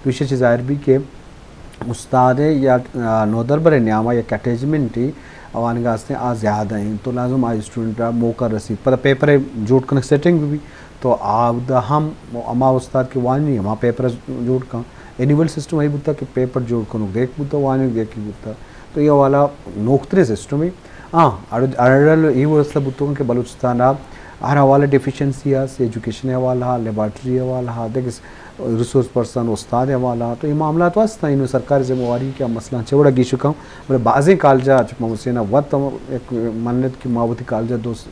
تو ایشی چی ظاہر بی کہ استاد یا، آ، نودربر نیاما یک اٹیچمنٹی وانگا ہستیں، آ زیادہ ہیں، تو لازم آ اسٹوڈنٹ را موقع رسیت، پدا پیپر جوڑ کنگ سیٹنگ بھی، تو آ دا ہم ہما استاد کہ وانی ہما پیپر جوڑ کن۔ اینول سسٹم ای بوتا کہ پیپر جوڑ کنگ دیکھ بوتا، وانگ دیکھ بوتا۔ تو یہ والا نوختریں سسٹم ہے۔ ہاں، اڑ-، اڑل ای واسطہ بوتوں کہ بلوچستان آ ہر حوالہ ڈیفیشنسی آ، سے ایجوکیشن حوالہ، لیبارٹری حوالہ، دیکھ ریسورس پرسن، استاد حوالہ، تو یہ معاملات واسطہ انہوں سرکار ذمہ واری کہ مسئلہ چوڑا گیشکاں، بلے بازیں کالجا چپ محسن وت ہم ایک منت کہ ما وتی کالجا دو س-،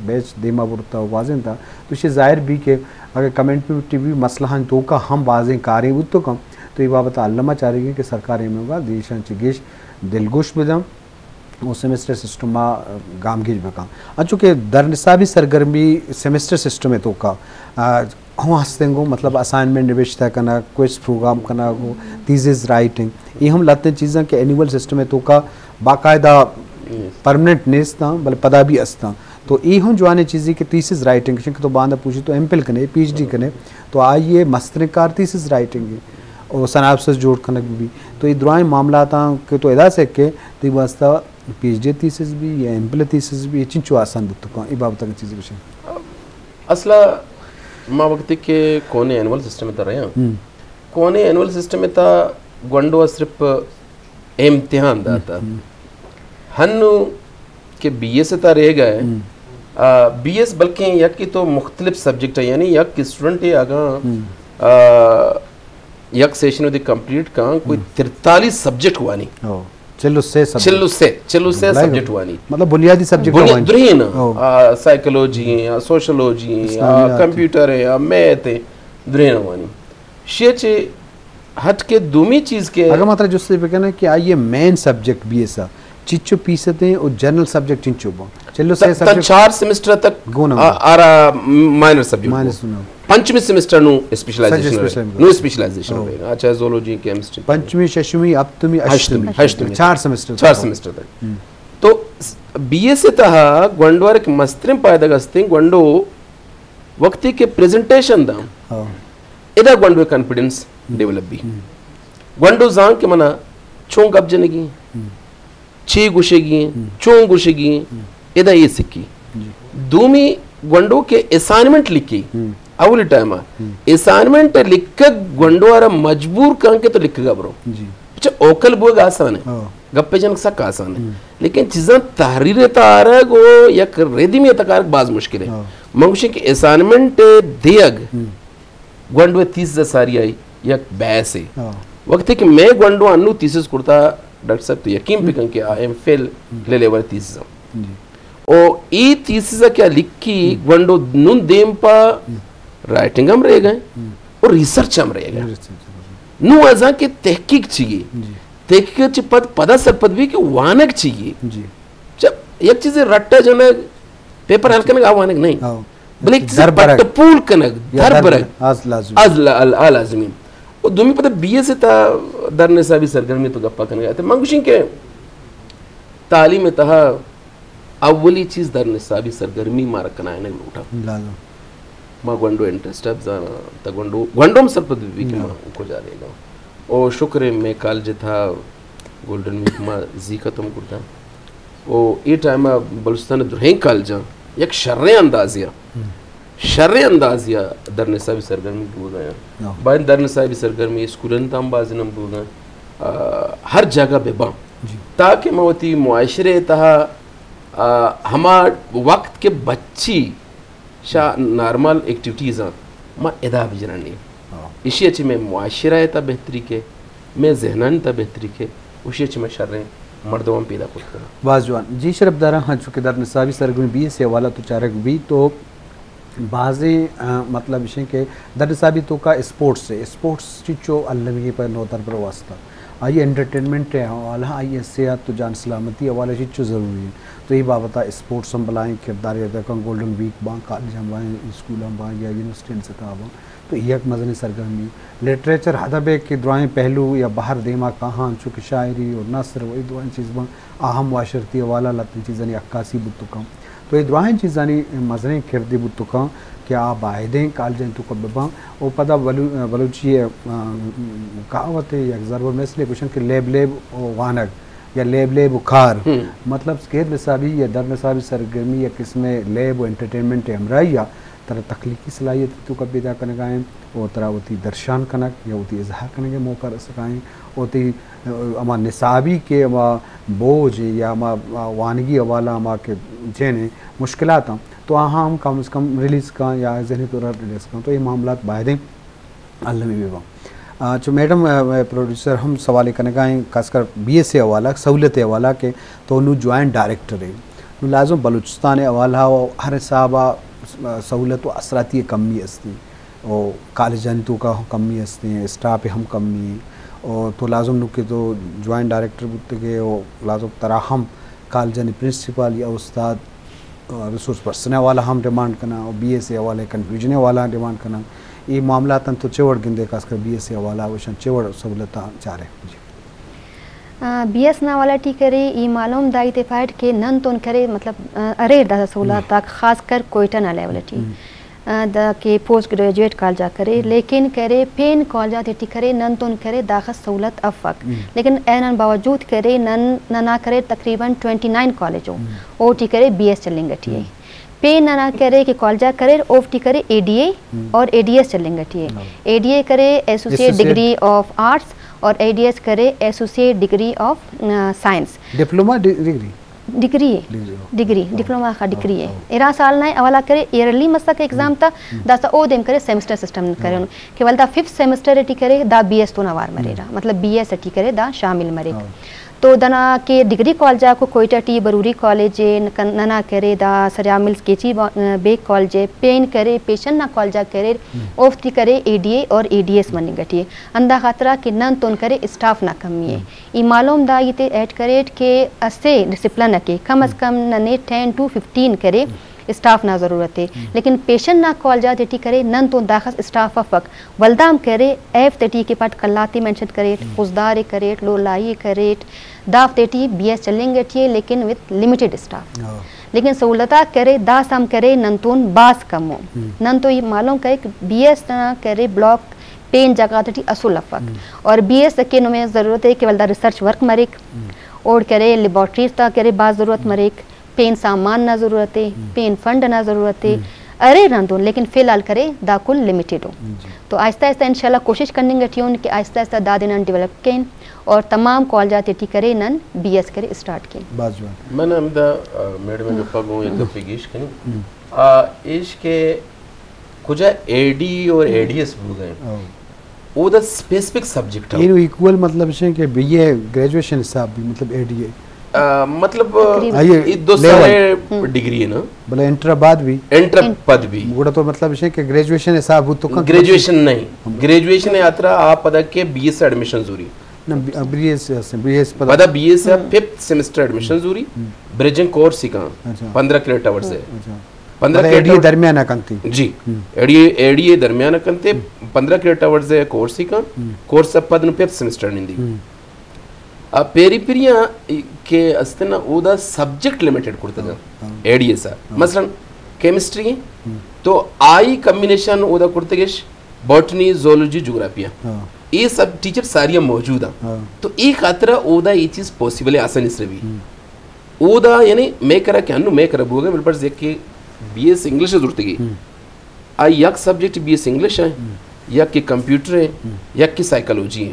بیچ دیما برتا، گوازینتا، تو اسے ظاہر بھی کہ اگر کمنٹ بھی ٹی وی مسئلہ ہن تو کا ہم بازیں کاریں بوتو کم، تو یہ بابت علمہ چارگی کہ سرکار میں دیشان چگیش دلگوش بدم۔ و سمسٹر سسٹم ء گامگیج بکن۔ انچو کہ در نصابی سرگرمی سمسٹر سسٹم ء توکا، آ، ہوں ہستیں گوں، مطلب اسائنمنٹ نبشتہ کنگ، کوئز پروگرام کنگ، و تھیسز رائٹنگ، یہ ہم لہتیں چیزاں کہ اینول سسٹم ء توکا باقاعدہ پرمننٹ نیستاں، بلے پدا بھی استاں۔ تو یہ ہم جوانیں چیزی کہ تھیسز رائٹنگ کہ تو باندا پوچی تو ایم فل کنے، پی ایچ ڈی کنے، تو آئی ء مستریں کار تھیسز رائٹنگ ہے، اور سناپسس جوڑ کنگ بھی۔ تو یہ درائیں معاملات آں کہ تو ادا سے کہ تی واسطہ پی ایچ ڈی تھیسز بھی یا ایم فل تھیسز بھی، یہ چنچو آسان بوت کن، یہ بابت اگر چیزی بشن۔ اصلا ما وقتی کہ کونے اینول سسٹم تر رہے ہیں، ہم۔ کونے اینول سسٹم تا گونڈو صرف امتحان داتا۔ ہم۔ ہنو کہ بی ایس تا رہ گئے، ہم۔ آ، بی ایس بلکہ یک کی تو مختلف سبجیکٹ ہے، یعنی یک اسٹوڈنٹ ہے اگاں، ہم۔ آ، یک سیشن دی کمپلیٹ کاں، کوئی ہم۔ ترتالیس سبجیکٹ وانی۔ او، چل و سے سبجیکٹ۔ چل و سے، چل و سے بلائے سبجیکٹ وانی۔ مطلب بنیادی سبجیکٹ بنیا-، وانی۔ درین، او۔ آ، سائیکولوجی ہیں، آ، سوشولوجی ہیں، آ، اسلامیات۔ کمپیوٹر ہیں، آ، میتھ ہیں، درین وانی۔ شیچے ہٹ کے دومی چیز کے اگر ما ترا جستے بکنیں کہ آئی مین سبجیکٹ بی ایس آ چچو پیستے ہیں اور جنرل سبجیکٹ چنچو بوں؟ چلو سے تا، تا سبجیکٹ چار سمسٹر تک گونا آ-، آرا مائنر سبجیکٹ مائنر بوں۔ سنا۔ پنچمی سمسٹر نو اسپیشلائزیشن سبجیکٹ رہے۔ اسپیشلائزیشن۔ نو اسپیشلائزیشن او۔ رہے۔ اچھا، زولوجی، کیمسٹری۔ پنچمی، ششمی، ہپتمی، ہشتمی۔ ہشتمی۔ چار سمسٹر چار تک۔ سمسٹر تک۔ ہم۔ تو س-، بی ایس آ تہا گونڈوار ایک مسترین پائدگ ہستیں، گونڈو وقتی کہ پریزنٹیشن داں، ہاں۔ ادا گونڈو کانفیڈنس ہم۔ ڈیولپ بی۔ ہم۔ گونڈو زان کہ منا چون گپ جنگی، ہم۔ چے گوشگی، ہم۔ چون گوشگی، ہم۔ ادا یہ سکی۔ جی۔ دومی گونڈو کہ اسائنمنٹ لکھی، ہم۔ اولی ٹائم آ، ہم۔ اسائنمنٹ لکھگ گونڈو آرا مجبور کن کہ تو لکھگا برو۔ جی۔ اچھا، اوکل بوگ آسان ہے۔ ہاں۔ گپے جنگ سک آسان ہے۔ ہم۔ لیکن چیزاں تحریر تا آرگ و یک ردیمی تا کارگ باز مشکل ہے۔ ہاں۔ من گوشیں کہ اسائنمنٹ دیگ ہم۔ گونڈو تھیسز ساری آئی یک بحث ہے۔ ہاں۔ وقتی کہ میں گونڈو انو تھیسز کرتا، ڈاکٹر صاحب تو یقین ہم۔ بکن کہ آ ایم فل ہم۔ لیول تھیسز ہم۔ جی۔ او ای تھیسز کیا لکھی، ہم۔ گونڈو نون دیم پا ہم۔ رائٹنگ ہم رہ گئے ہم۔ اور ریسرچ ہم رہ گئے۔ ریسرچ ہم۔ نو ازاں کہ تحقیق چیے۔ جی۔ تحقیق چی پد پدا سرپد بھی کہ وانگ چیے۔ جی۔ جب یک چیز رٹا جنگ، پیپر حل کنگ آ وانگ نہیں۔ ہاں۔ بلے یک چیز دربرگ۔ پٹ پول کنگ، یا دربرگ۔ دربرگ، آز لازمی۔ آز لا-، آ لازمی۔ و دومی پدا بی ایس آ تا در نصابی سرگرمی تو گپا کنگ آتے۔ من گوشیں کہ تعلیم تہا اولی چیز در نصابی سرگرمی مارا کنائینگ لوٹا۔ لازم۔ ما گونڈو انٹرسٹ اب زانا، تا گونڈو، گونڈو ہم سرپد بی کہ ہاں۔ ما کجا رہے گا۔ او شکر ہے، میں کالج تھا گولڈن ویک ما زی ختم کرتا۔ او ای ٹائم بلوچستان درہیں کالجاں یک شریں اندازے آ، ہم۔ شریں اندازے آ در نصابی سرگرمی بوگا۔ ہاں۔ بائیں در نصابی سرگرمی اسکولن تام بازی نم بوگا۔ آ، ہر جگہ بہ باں۔ جی۔ تاکہ ما وتی معاشرے تہا، آ، ہما وقت کے بچی شا نارمل ایکٹیویٹیز آں، ما ادا بجننی۔ ہاں۔ اشی اچ میں معاشرہ تا بہتری کے، میں ذہنانی تا بہتری کے، اشی اچ میں شریں مردمان پیدا کرتا۔ باز جوان۔ جی شرف دارا، ہاں، چونکہ در نصابی سرگرمی بی ایس آ حوالہ تو چارگ بی تو بازیں، آ، مطلب اشیں کہ در نصابی تو کا اسپورٹس ہے، اسپورٹس چچو المی پر نوتر پر واسطہ۔ آئی انٹرٹینمنٹ ہے حوالہ، آئی صحت و جان سلامتی حوالہ چچو ضروری ہے۔ تو یہ بابت اسپورٹس ہم بلائیں کردار ادا کن، گولڈن ویک باں، کالج ہم باں، اسکول ہم باں یا یونیورسٹی ہم سطح باں۔ تو یہ یک مزنیں سرگرمی۔ لٹریچر ادب ہے کہ درائیں پہلو یا بہر دیما کاہاں، چونکہ شاعری اور نثر و یہ درائیں چیز باں، آ ہم معاشرتی حوالہ لتیں چیزانی عکاسی بوت کن۔ تو اے دراہیں چیزانی مزنیں کردے بوت کنت کہ آ بایدیں کالجانی توکا بباں۔ و پدا بلو-، بلوچی ء، ا، کہاوتے یک ضرب المثلے گوشن کہ لیب لیب و وانگ یا لیب لیب و کار۔ مطلب غیر نصابی یا در نصابی سرگرمی یا قسم لیب و انٹرٹینمنٹ ء ہمراہی ء ترا تخلیقی صلاحیت توکا پیدا کنگا انت و ترا وتی درشان کنگ یا وتی اظہار کنگ ء موقع رسگا انت و تئی، ا، ہما نصابی کہ ہما بوجھ یا ہما وانگی حوالہ ہما کہ جینے مشکلات انت تو آہاں ہم کم از کم ریلیز کن یا ذہنی طور پر ریلیز کن تو یہ معاملات بایدیں المی بہ باں۔ آ، چو میڈم، آ، پروڈیوسر ہم سوالے کنگا ایں، خاص کر بی ایس اے حوالہ، سہولت حوالہ کہ تو نو جوائنٹ ڈائریکٹر ئے۔ نو لازم بلوچستان حوالہ و ہر حساب آ، آ، سہولت و اثراتی کمی استی۔ و کالجانی توکا ہم کمی استی، اسٹاف ہم کمی۔ و تو لازم نو کہ تو جوائنٹ ڈائریکٹر بوتگے و لازم ترا ہم کالجانی پرنسپل یا استاد ریسورس پرسن ء حوالہ ہم ڈیمانڈ کناں و بی ایس اے حوالہ کنفیوژن ء حوالہ ڈیمانڈ کناں۔ اے معاملات انت تو چہ وڑ گندے، خاص کر بی ایس اے حوالہ وشاں چہ وڑ سہولتاں چارے؟ جی۔ آ، بی ایس نا حوالہ ٹی کرے، ای معلوم دائی تے پائٹ کہ نن تون کرے، مطلب، آ، اریر دا سہولت تاک خاص کر کوئٹہ نا لیول ٹی۔ آ، دا کہ پوسٹ گریجویٹ کالجا کرے، لیکن کرے پین کالجا تیٹی کرے، نن تون کرے داخس سہولت افک۔ لیکن اینان باوجود کرے نن ننا کرے تقریباً ٹوئنٹی نائن کالج ہو۔ اوٹی کرے بی ایس چلنگ ٹی ہے۔ پین ننا کرے کہ کالجا کرے اوٹی کرے اے ڈی اے اور A D S chilling T ہے۔ اے ڈی اے کرے ایسوسیٹ ڈگری آف آرٹس اور اے ڈی ایس کرے associate degree of science. Diploma degree? Degree ہے۔ ڈگری، ہو۔ ڈگری، ہو۔ ڈپلوما خا ہو، ڈگری ہے۔ ہو۔ ارا سال نہ اولا کرے ایئرلی مسک ایگزام تا، داسا او دیم کرے سیمسٹر سسٹم کرے۔ کہ ولدا ففتھ سیمسٹر ٹی کرے دا بی ایس تو نوار مریرا، مطلب بی ایس ٹی کرے دا شامل مریک۔ تو دنا کہ ڈگری کالج کو کوئٹہ ٹی بروری کالج ہے، ننا کرے دا سریامل کیچی بیگ کالج ہے، پین کرے پیشن نا کالجا کرے، اوفتی کرے اے ڈی اے اور A D S morning T ہے۔ اندا خاطرہ کہ نن تون کرے اسٹاف نا کمی ہے۔ ای معلوم دا ای تے ایڈ کریٹ کہ اسے ڈسپلن کے کم از کم ننے ٹین ٹو ففٹین کرے اسٹاف نا ضرورت ہے۔ لیکن پیشن نا کالجا تیٹی کرے نن تو داخس اسٹاف افک۔ ولدام کرے ایف تیٹی کہ پٹ کلاتے مینشن کریٹ، خضدار کریٹ، لولائی کریٹ، داف تیٹی بی ایس چلنگ ٹی ہے، لیکن وتھ لمیٹڈ اسٹاف۔ لیکن سہولتا کرے داس ہم کرے نن تون باس کمو۔ نن تو یہ معلوم کرے کہ بی ایس نا کرے بلاک پین جگہ تیٹی اصل افک۔ اور بی ایس کے نمے ضرورت ہے کہ ولدا ریسرچ ورک مریک، اوڑ کرے لیبارٹریز تا کرے باز ضرورت مریک، پین سامان نا ضرورت ہے، پین فنڈ نا ضرورت ہے، ارے رندون، لیکن فی الحال کرے دا کل لمیٹڈ ہو۔ تو آہستہ آہستہ انشاءاللہ کوشش کننگ ٹی ہوں کہ آہستہ آہستہ دادے نن ڈیولپ کین اور تمام کالجات ٹی کرے نن بی ایس کرے اسٹارٹ کین۔ باز جوان۔ من ہمدا، آ، میڈم گپا گوں یک گپے گیش کنی۔ آ، ایش کہ کجا اے ڈی اور اے ڈی ایس بوگ ء، اودا اسپیسیفک سبجیکٹ ء۔ اینو ایکول مطلب اش کہ بی اے گریجویشن حساب بھی، مطلب اے ڈی اے۔ آ، مطلب، تقریباً۔ آئیے اے دو لیول۔ سال ڈگری ہے نا؟ بلے انٹر بعد بھی؟ انٹر پد بھی۔ گڑا تو مطلب اش کہ گریجویشن حساب ہو تو کم گریجویشن نہیں۔ گریجویشن ہے اترا آپ پدا کے بی ایس ایڈمیشن زوری۔ نہ، بی-، بی ایس، بی ایس پدا۔ پدا بی ایس ہے، ففتھ سیمسٹر ایڈمیشن زوری۔ برجنگ کورس ہی کہاں؟ اچھا۔ پندرہ کریڈٹ آورز ہے۔ اچھا۔ پندرہ مطلب کریڈٹ اے ڈی اے آور-، درمیان کنتی۔ جی۔ اے ڈی اے، اے ڈی اے درمیان کنتے، پندرہ کریڈٹ آورز ہے کورس ہی کہاں؟ کورس اب پد نو ففتھ سیمسٹر نہیں دی۔ اب پیری پیریاں کہ استنا اودا سبجیکٹ لمیٹڈ کرتگا۔ اے ڈی ایس آ۔ مثلاً کیمسٹری ہے، تو آئی کمبینیشن اودا کرتگش باٹنی، زولوجی، جغرافیہ۔ اے سب ٹیچر ساری موجود ہیں۔ تو اے خاطرہ اودا اے چیز پاسبل ہے، آسانی سے بھی۔ اودا یعنی میں کرا کہ انو میں کرا بوگا، بل پر یک کہ بی ایس انگلش زرتگی۔ آ یک سبجیکٹ بی ایس انگلش ہے، یک کہ کمپیوٹر ہے، یک کہ سائیکالوجی ہے۔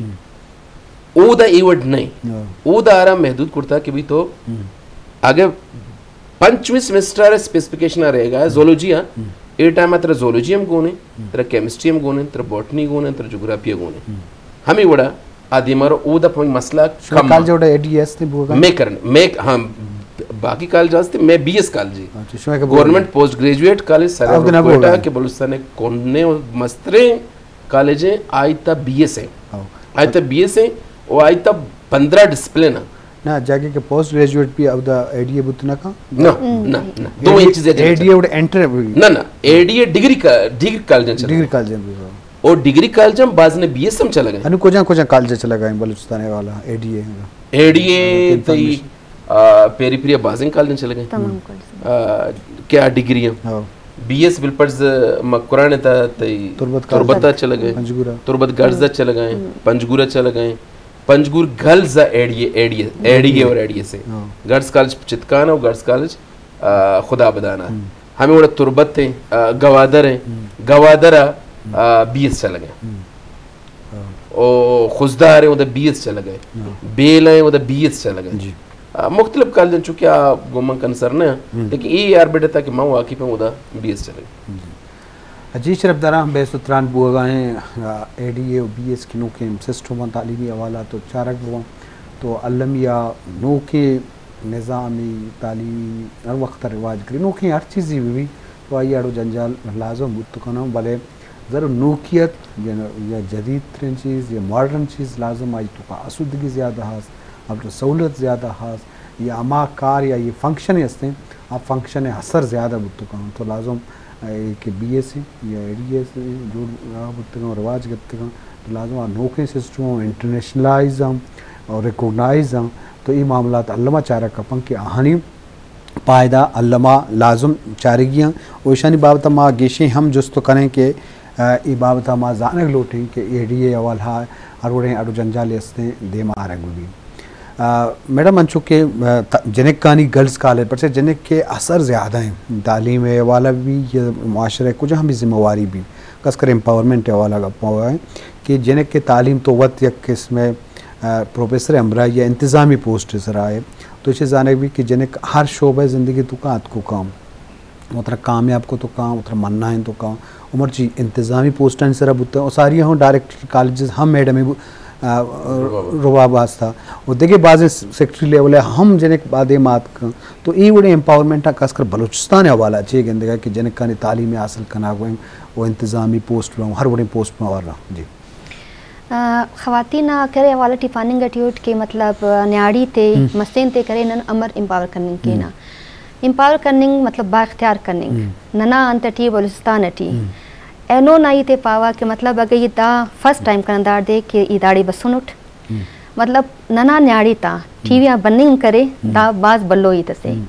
اودا اے وڈ نہیں۔ اودا آرا محدود کرتا کہ بھی تو اگر پنچمی سیمسٹر اسپیسیفکیشن آ رہے گا زولوجی آ، اے ٹائم آ ترا زولوجی ہم گونے، ترا کیمسٹری ہم گونے، ترا باٹنی گونے، ترا جغرافیہ گونے۔ ہمیں وڑا آ دیما رو اودا پمئی مسئلہ کم کالج۔ وڑا اے ڈی ایس تے بوگا؟ میں کرن، میں، ہاں، باقی کالج ہستے، میں بی ایس کالج ہے۔ اچھا، شما کہ گورنمنٹ پوسٹ گریجویٹ کالج سر کوئٹہ کہ بلوچستان کونے مستریں کالج ہیں، آئی تا بی ایس ہیں۔ آئی تا بی ایس ہیں، او آئی تا پندرہ ڈسپلن ہیں۔ نہ، جاگے کہ پوسٹ گریجویٹ بھی اودا اے ڈی اے بوت نہ کا؟ نہ، نہ، نہ۔ دو اے ڈی اے، چیزیں اے ڈی اے وڑا انٹر بھی؟ نہ، نہ، اے ڈی اے ڈگری کا، ڈگری کالج چلے۔ ڈگری کالج بھی، ہاں۔ او ڈگری کالج ہم باز نے بی ایس ہم چلا گئے۔ انو کجا کجا کالج چلا گئے بلوچستان والا اے ڈی اے؟ اے ڈی اے تئی آ، پیری پیری ءَ بازیں کالج چلگ ءَ ایں۔ تمام کالج۔ آ، کہ آ ڈگری ایں۔ ہاں۔ بی ایس بلپرز مکران ءَ تئی تربت کالج۔ تربت ءَ چلگ ءَ ایں۔ پنجگور ءَ۔ تربت گرلز ءَ چلگ ءَ ایں۔ ہم۔ پنجگور ءَ چلگ ءَ ایں۔ پنجگور گرلز ءَ A D A, A D A, A D A اور اے ڈی ایس ایں۔ ہاں۔ گرلز کالج چتکان ءَ، گرلز کالج، آ، خدا بدان ءَ۔ ہم۔ ہمے وڑ ءَ تربت ایں، آ، گوادر ایں۔ ہم۔ گوادر ءَ، ہم۔ آ، بی ایس چلگ ءَ ایں۔ ہم۔ ہاں۔ او خضدار ایں، اودا بی ایس چلگ ءَ ایں۔ ہاں۔ بیل ایں، اودا بی ایس چلگ ءَ ایں۔ جی۔ آ، مختلف کالج ایں، چونکہ آ گوں من کنسرن نہ ایں، ہم۔ لیکن اے آربٹ ءَ تاں کہ من واقف ایں، اودا بی ایس چلگ ءَ ایں۔ جی۔ جی شرفداراں، بحث و تران بوگ ءَ ایں، آ، اے ڈی اے و بی ایس کہ نوکیں سسٹم ایں تعلیمی حوالہ تو چارگ بوان، تو المی آ نوکیں نظامی تعلیمی ہر وقت رواج کری، نوکیں ہر چیزی بہ بی، تو آئی اڑ و جنجال لازم بوت کناں، بلے ضرور نوکیت یا، یا جدید ترین چیز یا ماڈرن چیز لازم، آئی توکا آسودگی زیادہ ہست، اب تو سہولت زیادہ ہست، یا ہما کار یا یہ فنکشن ہستیں، آ فنکشن اثر زیادہ بوت کناں۔ تو لازم اے کہ بی ایس ایں یا اے ڈی ایس ایں، جوڑ بوتگاں، رواج گپتگاں، تو لازم آ نوکیں سسٹم انٹرنیشنلائز ہم اور ریکگنائز ہم، تو اے معاملات الما چارگ کپن کہ آہانی پائدہ الما لازم چارگی ایں۔ و ایشانی بابت ما گیشیں ہم جست کنیں کہ، آ، اے بابت ما زانگ لوٹیں کہ اے ڈی اے حوالہ ہر وڑیں اڑ و جنجال استیں دیما آرگ بہ بی۔ آ، میڈم، انچو کہ، آ، ت-، جنکانی گرلز کالج، پرچہ جنک کے اثر زیادہ ایں، تعلیم حوالہ بہ بی یا معاشرہ کجا ہم بہ بی ذمہ واری بہ بی، خاص کر امپاورمنٹ حوالہ گپ ہوا ایں کہ جنک کے تعلیم تو وت یک قسم، آ، پروفیسر ہمراہ یا انتظامی پوسٹ سرا ایں، تو ایشی زانگ بہ بی کہ جنک ہر شعبہ زندگی توکا اتکو کاں، وترا کامیاب کتو کاں، وترا منائینتو کاں، و مرچی انتظامی پوسٹانی سرا بوتاں، و ساری ہم ڈائریکٹر کالجز ہم میڈم بو-، آ، رباب۔ رباب ہستا، و دگہ بازیں سیکرٹری لیول ہم جنک بادے مات کاں۔ تو اے وڑیں امپاورمنٹ خاص کر بلوچستان حوالہ چے گندگا کہ جنکانی تعلیم حاصل کنگ و انتظامی پوسٹ ہر وڑیں پوسٹ ما ورا۔ جی۔ آ، خواتین ء کرے حوالہ ٹی پاننگ ٹی اٹ کہ مطلب، آ، نیاڑی تے، ہم۔ مستین تے کرے نن امر امپاور کننگ ہم۔ کینا۔ امپاور کننگ مطلب با اختیار کننگ۔ ہم۔ ننا انت ٹی بلوچستان ٹی۔ ہم۔ اینو نا ای تے پاوا کہ مطلب اگہ ای دا فرسٹ ٹائم کنا دار دے کہ ای داڑی بسنٹ۔ ہم۔ مطلب ننا نیاڑی تا ہم۔ ٹی وی آ بننگ کرے، ہم۔ دا باز بلو ای تسے۔ ہم۔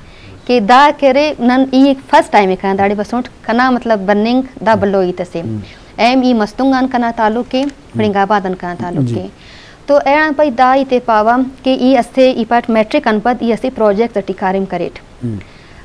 کہ دا کرے نن ای فرسٹ ٹائم کنا داڑی بسنٹ، کنا مطلب بننگ دا ہم۔ بلو ای تسے۔ ہم۔ ایم ای مستونگ آن کنا تعلق ء، ہم۔ پڑنگ آباد آن کنا تعلق جی۔ ء۔ تو ایڑان پئی دا ای تے پاوا کہ ای استے ای پاٹ میٹرک آن پد ای استے پروجیکٹ ٹی کاریم کریٹ۔ ہم۔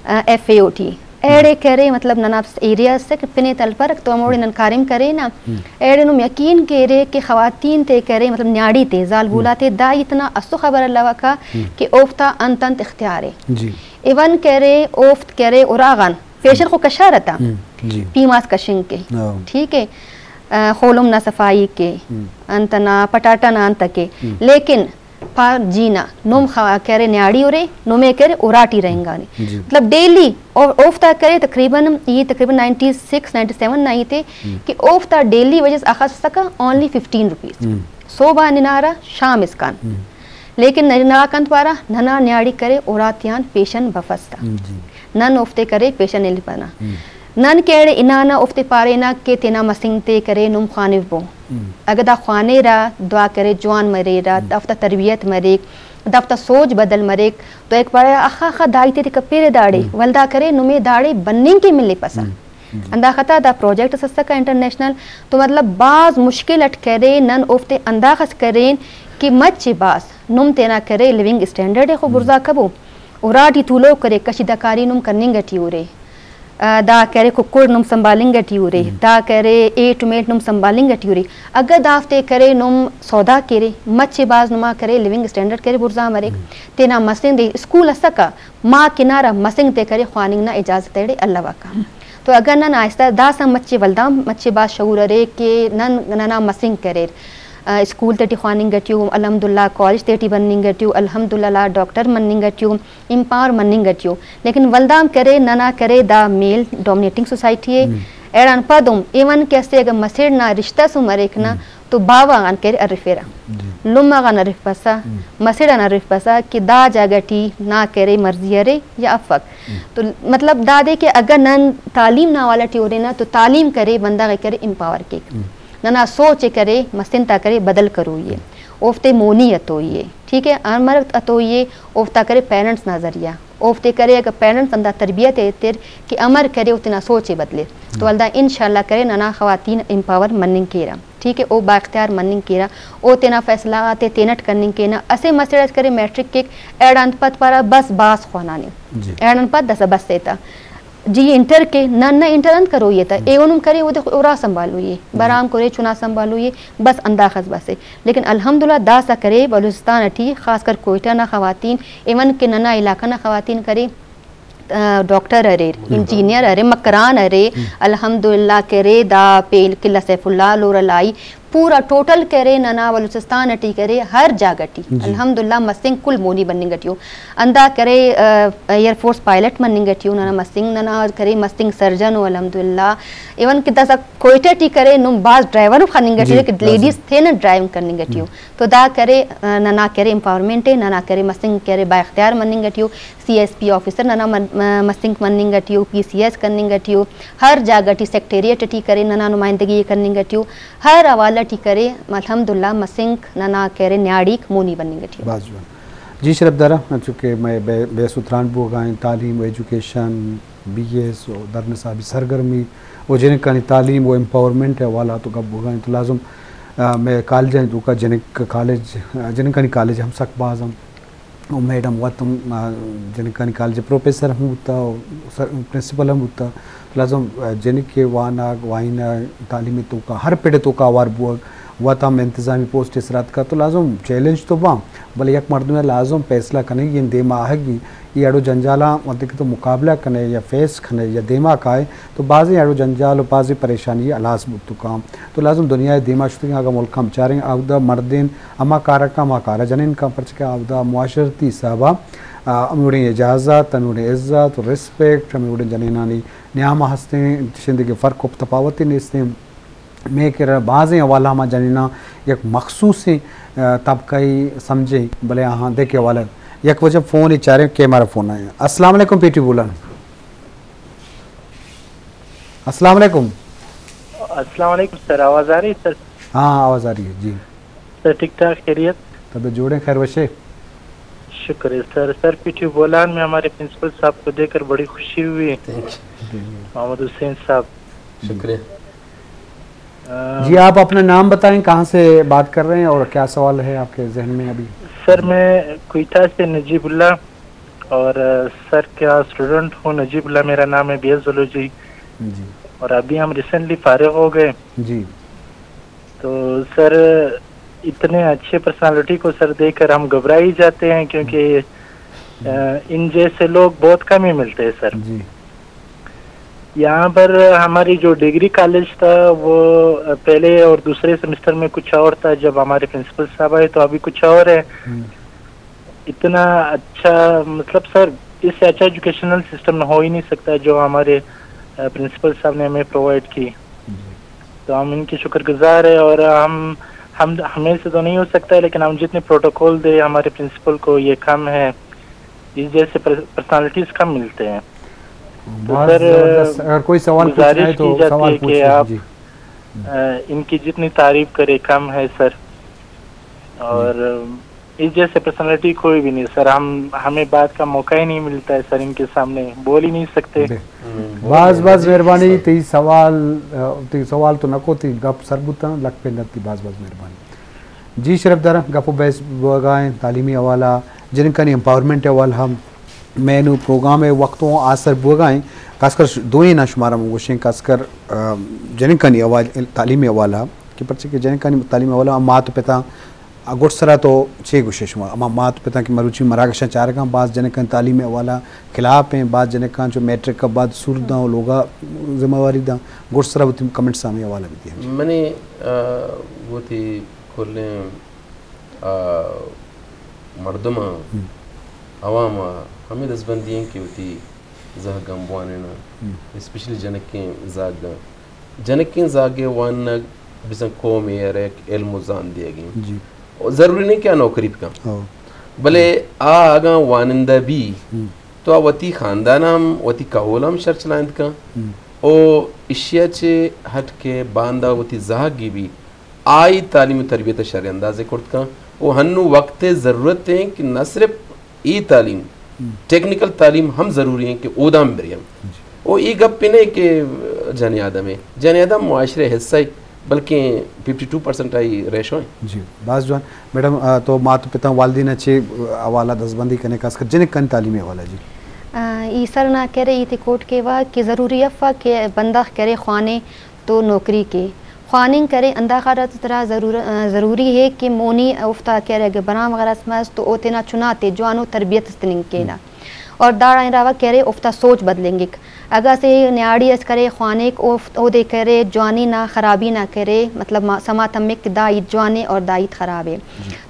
آ، ایف اے او ٹی۔ ایڑے ہم۔ کرے مطلب ننا ایریا اسے کہ پنے تلپرک تو ہموڑے ہم۔ نن کاریم کرے نا۔ ہم۔ ایڑے نم یقین کیرے کہ خواتین تے کرے مطلب نیاڑی تے زال ہم۔ بولا تے دا اتنا استو خبر اللہ وکا ہم۔ کہ اوفتا انت انت اختیار ہے۔ جی۔ ایون کرے اوفت کرے اراغان پیشن خو کشار اتا۔ ہم، جی۔ پیماز کشنگ کے۔ ہاں۔ ٹھیک ہے۔ آ، خولم نا صفائی کے۔ ہم۔ انت نا پٹاٹا نا انت کے۔ ہم۔ لیکن پا جینا نم خوا کرے نیاڑی اورے، نمے کرے اراٹی رہنگانی۔ جی۔ مطلب ڈیلی او-، اوفتا کرے تقریباً، یہ تقریباً نائنٹی سکس، نائنٹی سیون نا ہی تے ہم۔ کہ اوفتا ڈیلی ویجز اخس سکا اونلی ففٹین روپیز۔ ہم۔ صوبہ ننارا شام اسکان۔ ہم۔ لیکن ننا کنت پارا ننا نیاڑی کرے اراتی آن پیشن بفستا۔ ہم، جی۔ نن اوفتے کرے پیشن الپنا۔ ہم۔ نن کہ اڑے انانا اوفتے پارینا کہ تینا مسنگ تے کرے نم خوانو بو۔ ہم۔ اگہ دا خوانیرا دعا کرے جوان مریرا، ہم۔ دافتا تربیت مریک، دافتا سوچ بدل مریک، تو ایک پارے اخا اخا دائی تے کپیرے داڑے، ہم۔ ولدا کرے نمے داڑے بننگ کے ملے پسا۔ ہم۔ جی۔ اندا خطا دا پروجیکٹ سسکا انٹرنیشنل، تو مطلب باز مشکل اٹ کرے نن اوفتے انداخس کرین کہ مچے باز نم تینا کرے لیونگ اسٹینڈرڈ خو ہم۔ برزا کبو۔ اراٹی تولوک کرے، کشیدہ کاری نم کننگ ٹی اورے۔ آ، دا کرے ککڑ نم سنبھالنگ ٹی اورے۔ ہم۔ دا کرے ایٹ میٹ نم سنبھالنگ ٹی اورے۔ اگہ دافتے کرے نم سودا کرے، مچے باز نما کرے لیونگ اسٹینڈرڈ کرے برزا مریک۔ ہم۔ تینا مسند اسکول اسکا، ما کنارا مسنگ تے کرے خواننگ نا اجازت ایڑے اللہ وکا۔ ہم۔ تو اگہ نن آہستہ داسا مچے ولدام مچے باز شعور ارے کہ نن ننا مسنگ کریر۔ آ، اسکول تیٹی خواننگ ٹیو، الحمدللہ کالج تیٹی بننگ ٹیو، الحمدللہ ڈاکٹر مننگ ٹیو، امپاور مننگ ٹیو۔ لیکن ولدام کرے ننا کرے دا میل ڈومینیٹنگ سوسائٹی اے۔ ہم۔ ایڑان پد ہم ایون کہ اسے اگر مسڑ نا رشتہ سو مریک نا، ہم۔ تو باوہ غان کرے ارفیرہ۔ جی۔ لمہ غان ارفپسہ، ہم۔ مسڑ آن ارفپسہ کہ دا جاگہ ٹی نا کرے مرضی ارے یا افک۔ ہم۔ تو مطلب دادے کہ اگر نن تعلیم نا حوالہ ٹی ہورے نا تو تعلیم کرے بندغ ء کرے امپاور کیک۔ ہم۔ ننا سوچ ء کرے، مسن تا کرے بدل کروئی ء۔ ہم۔ اوفتے مونی اتوئی ء، ٹھیک ہے، امر اتوئی ء، اوفتا کرے پیرنٹس نا ذریعہ، اوفتے کرے اگر پیرنٹس ہمدا تربیت ء ایتر کہ امر کرے او تینا سوچ ء بدلے، تو ہلدا انشاءاللہ کرے ننا خواتین امپاور مننگ کیرہ، ٹھیک ہے، او با اختیار مننگ کیرہ، او تینا فیصلہ غاتے تینٹ کننگ کینہ۔ اسہ مسڑ اس کرے میٹرک کیک، ایڑان پد پارہ بس باز خوانانے، جی۔ ایڑان پد داسہ بس ایتہ۔ جی انٹر کے، نہ، نہ انٹر انت کروئی تہ، ایونم کرے اودے خو-، ارا سنبھالوئی، برام کرے چنا سنبھالوئی، بس انداخس بس ہے۔ لیکن الحمدللہ داسا کرے بلوچستان اٹی، خاص کر کوئٹہ نا خواتین، ایون کہ ننا علاقہ نا خواتین کرے، آ، ڈاکٹر ارے، انجینئر ارے، مکران ارے، الحمدللہ کرے دا پیل قلعہ سیف اللہ لورلائی، پورا ٹوٹل کرے ننا بلوچستان اٹی کرے ہر جاگہ ٹی۔ جی۔ الحمدللہ مسنگ کل مونی بننگ اٹیو۔ اندا کرے، آ، ایئر فورس پائلٹ مننگ اٹیو ننا مسنگ، ننا کرے مسنگ سرجن و الحمدللہ۔ ایون کہ داسا کوئٹہ ٹی کرے نم باز ڈرائیور خننگ اٹیو جی، کہ لازم۔ لیڈیز تھے نا ڈرائیونگ کننگ اٹیو۔ تو دا کرے، آ، ننا کرے امپاورمنٹ ہے، ننا کرے مسنگ کرے با اختیار مننگ اٹیو، سی ایس پی آفیسر ننا من-، م-، مسنگ مننگ اٹیو، پی سی ایس کننگ اٹیو، ہر جاگہ ٹی سیکریٹریٹ ٹی کرے ننا نمائندگی کننگ اٹیو۔ ہر حوالہ ٹی کرے، الحمدللہ مسنک ننا کرے نیاڑیک مونی بننگ ٹی۔ باز جوان۔ جی شرف دارا، چونکہ مئے بے-، بحث و تران بوگا ایں، تعلیم و ایجوکیشن، بی ایس و در نصابی سرگرمی و جنکانی تعلیم و امپاورمنٹ حوالہ تو گپ بوگا ایں، تو لازم، آ، مئے کالجانی توکا جنک کالج، آ، جنکانی کالج ہم سک باز ہم۔ و میڈم وت ہم، آ، جنکانی کالج پروفیسر ہم بوتا و سر-، پرنسپل ہم بوتا۔ تو لازم، آ، جنک کے وانگ، وائنگ، تعلیم توکا، ہر پڑ توکا اوار بوگ، وت ہم انتظامی پوسٹ سرا اتکا۔ تو لازم چیلنج تو باں، بلے یک مردمے لازم فیصلہ کنگی انت، دیما آہگی، ای اڑو جنجالاں وقتی کہ تو مقابلہ کنے یا فیس کنے یا دیما کائے، تو بازیں اڑو جنجال و بازیں پریشانی ہلاس بوت تو کام۔ تو لازم دنیا دیما شتگیں، اگاں ملک ہم چاریں، اودا مردین ہما کارا کن، ہما کارا جنین کن، پرچہ کہ اودا معاشرتی حسابا، آ، ہمے وڑیں اجازت، ہمے وڑیں عزت و ریسپیکٹ، ہمے وڑیں جنینانی نیام ہستیں، چشیں دگہ فرق و تفاوتے نیستیں۔ مئے کرا بازیں حوالہ ہما جنیناں یک مخصوصیں، آ، طبقہ ای سمجھیں، بلے آہاں دگہ حوالہ۔ یک وجہ فون ای چاریں، کیمرہ فون آئے۔ السلام علیکم پی ٹی بولان۔ السلام علیکم۔ السلام علیکم سر، آواز آ رہی ہے سر؟ ہاں، آواز آ رہی ہے، جی۔ سر، ٹھیک ٹھاک، خیریت؟ طبیعت جوڑ ہے، خیر وش ہے؟ شکر ہے سر۔ سر، پی ٹی بولان میں ہمارے پرنسپل صاحب کو دیکھ کر بڑی خوشی ہوئی۔ Thank you. محمد حسین صاحب۔ شکریہ۔ آ، جی، آپ اپنا نام بتائیں، کہاں سے بات کر رہے ہیں اور کیا سوال ہے آپ کے ذہن میں ابھی؟ سر، میں کوئٹہ سے نجیب اللہ اور، آ، سر کا اسٹوڈنٹ ہوں۔ نجیب اللہ میرا نام ہے، بی ایس زولوجی۔ جی۔ اور ابھی ہم ریسنٹلی فارغ ہو گئے۔ جی۔ تو سر، اتنے اچھے پرسنالٹی کو سر دیکھ کر ہم گھبرا ہی جاتے ہیں، کیونکہ، آ، ان جیسے لوگ بہت کم ہی ملتے ہیں سر۔ جی۔ یہاں پر ہماری جو ڈگری کالج تھا، وہ پہلے اور دوسرے سمسٹر میں کچھ اور تھا، جب ہمارے پرنسپل صاحب آئے تو ابھی کچھ اور ہے۔ ہم۔ اتنا اچھا، مطلب سر، اس سے اچھا ایجوکیشنل سسٹم ہو ہی نہیں سکتا جو ہمارے، آ، پرنسپل صاحب نے ہمیں پرووائڈ کی۔ جی۔ تو ہم ان کے شکر گزار ہیں اور ہم، ہم، ہمیں سے تو نہیں ہو سکتا ہے، لیکن ہم جتنے پروٹوکول دے ہمارے پرنسپل کو، یہ کم ہے۔ اس جیسے پر-، پرسنالٹیز کم ملتے ہیں۔ تو بہت سر، زبردست۔ اگر کوئی سوال پوچھنا ہے گزارش تو کی جاتی سوال ہے پوچھ کہ لیں۔ آپ، جی۔ آ، ان کی جتنی تعریف کرے کم ہے سر۔ اور اس جیسے پرسنالٹی کوئی بھی نہیں سر، ہم، ہمیں بات کا موقع ہی نہیں ملتا ہے سر، ان کے سامنے بول ہی نہیں سکتے۔ بے-، باز باز مہربانی، تئی سوال، آ، تئی سوال تو نکو، تئی گپ سر بوتاں، لکھ پہ نتی، باز باز مہربانی۔ جی شرف دارا، گپ و بحث بوگا ایں، تعلیمی حوالہ، جنکانی امپاورمنٹ حوالہ ہم، مینو پروگرام وقتوں آسر بوگا ایں، خاص کر ش-، دوئیں نا شمارا من گوشیں، خاص کر، آ، جنکانی حوالہ، تعلیمی حوالہ، کہ پرچہ کہ جنکانی تعلیمی حوالہ مات و پتا گڈ سرا تو چے گوشے شما؟ ہما مات پتاں کہ مروچی مراگشاں چارگاں، باز جنکانی تعلیم حوالہ خلاف ہیں، باز جنکاں چو میٹرک بعد سور داں و لوگا ذمہ واری داں۔ گڈ سرا وتی کمنٹس ہمے حوالہ بدی ہم۔ منی، آ، وتی کلیں، آ، مردماں، ہم۔ عوام ہمے دزبندی ہیں کہ وتی زہگاں بوانیناں، ہم۔ اسپیشلی جنکیں زہگاں۔ جنکیں زہگے وانگ بزاں قومے ء را یک علم و زان دیگیں۔ جی۔ و ضروری نہیں کہ آ نوکری بکن۔ ہو۔ بلے آ اگاں وانندہ بی، ہم۔ تو آ وتی خاندان ہم، وتی کہول ہم شر چلائند کن۔ ہم۔ او اشیا چے ہٹ کے باندا وتی زہگی بی، آئی تعلیم و تربیت شر اندازے کرت کن و ہنو وقت ضرورت ہیں کہ نہ صرف ای تعلیم، ٹیکنیکل تعلیم ہم ضروری ہیں کہ اودام بریم۔ او ای گپ پہ نہیں کہ جنی آدم ہے، جنی آدم معاشرے حصہ ہے، بلکہ ففٹی ٹو پرسنٹ آئی ریشو ہیں۔ جی، باز جوان۔ میڈم، آ، تو مات پتاں والدین چے حوالہ دزبندی کنے، خاص کر جنک کن تعلیمی حوالہ جی؟ آ، ای سر نہ کرے، ای تے کوٹ کے وا کہ ضروری افا کہ بندہ کرے خوانے تو نوکری کے۔ خواننگ کرے اندا خاطر ترا ضرور-، آ، ضروری ہے کہ مونی اوفتا کرے اگر برام وغیرہ سمجھ تو او تینا چنا تے جوانو تربیت استننگ کینا۔ اور داڑا علاوہ کرے اوفتا سوچ بدلنگک۔ اگہ اسے نیاڑی اس کرے خوانک اوفت-، اودے کرے جوانی نا خرابی نا کرے، مطلب ما-، سما تمک کہ دا ہیت جوانے اور دا ہیت خرابے۔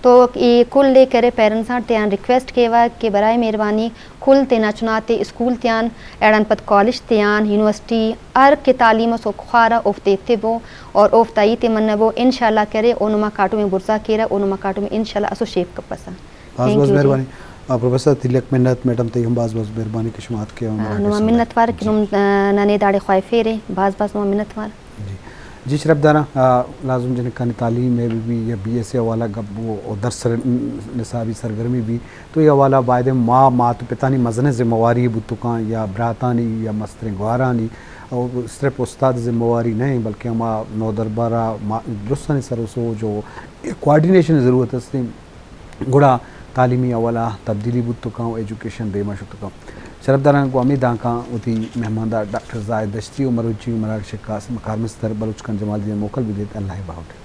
تو ای کل دے کرے پیرنٹس آن تیان ریکویسٹ کیوا کہ برائے مہربانی کل تینا چنا تے اسکول تیان، ایڑان پد کالج تیان، یونیورسٹی، ہر کہ تعلیم اس خوارا اوفتے تبو اور اوفتا ہیتے منبو۔ انشاءاللہ کرے او نما کاٹم برزا کیرا، او نما کاٹم انشاءاللہ اسو شیف کپسا۔ باز باز مہربانی۔ آ، پروفیسر تلک منت، میڈم تئی ہم باز باز مہربانی کہ شما اتکے۔ آ، نما منتوار کہ نم، آ، ننے داڑے خواہفیرے، باز باز نما منتوار۔ جی۔ جی شرف داراں، آ، لازم جنکانی تعلیم ء بہ بی یا بی ایس ء حوالہ گپ بو و در سر نصابی سرگرمی بی، تو اے حوالہ بایدیں ما مات و پتانی مزنیں ذمہ واری بوتکاں یا براتانی یا مستریں گوارانی، او صرف استاد ذمہ واری نہ بلکہ ہما نودربر ء ما-، درستانی سر و سوج و کوآرڈینیشن ضرورت است۔ گڑا تعلیمی حوالہ تبدیلی بوت کن و ایجوکیشن دیما شت کن۔ شرفداراں گوں ہمے دانکاں وتی مہماندار ڈاکٹر زاہد دشتی و مروچی مراگش ء کارمستر بلوچ خان جمالدین ء موکل بدیت۔ اللہ ء باہوٹ۔